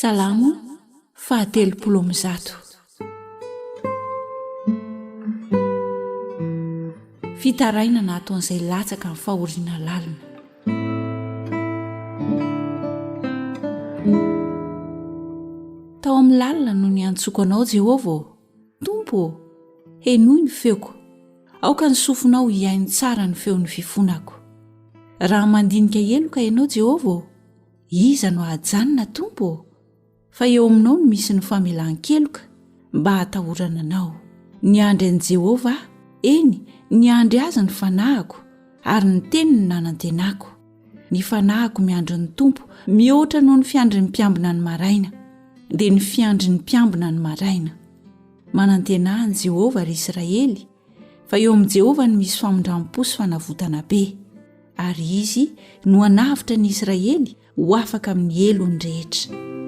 Salamo faha-130. Fitarainana ataon'izay latsaka amin'ny fahoriana lalina. Tao amin'ny lalina no niantsoko anao, Jehovah ô! Tompo ô, henoy ny feoko. Aoka ny sofinao hihaino tsara ny feon'ny fifonako. Raha mandinika heloka ianao, Jehovah ô, iza no hahajanona, Tompo ô? Fa eo aminao no misy ny famelan-keloka mba hatahorana anao. Niandry an'i Jehovah aho, eny, niandry azy ny fanahiko, ary ny teniny nanantenako. Ny fanahiko miandry ny Tompo mihoatra noho ny fiandrin'ny mpiambina ny maraina, dia ny fiandrin'ny mpiambina ny maraina. Manantenà an'i Jehovah, ry Israely, fa eo amin'i Jehovah no misy famindram-po sy fanavotana be, ary Izy no hanavotra ny Israely ho afaka amin'ny helony rehetra.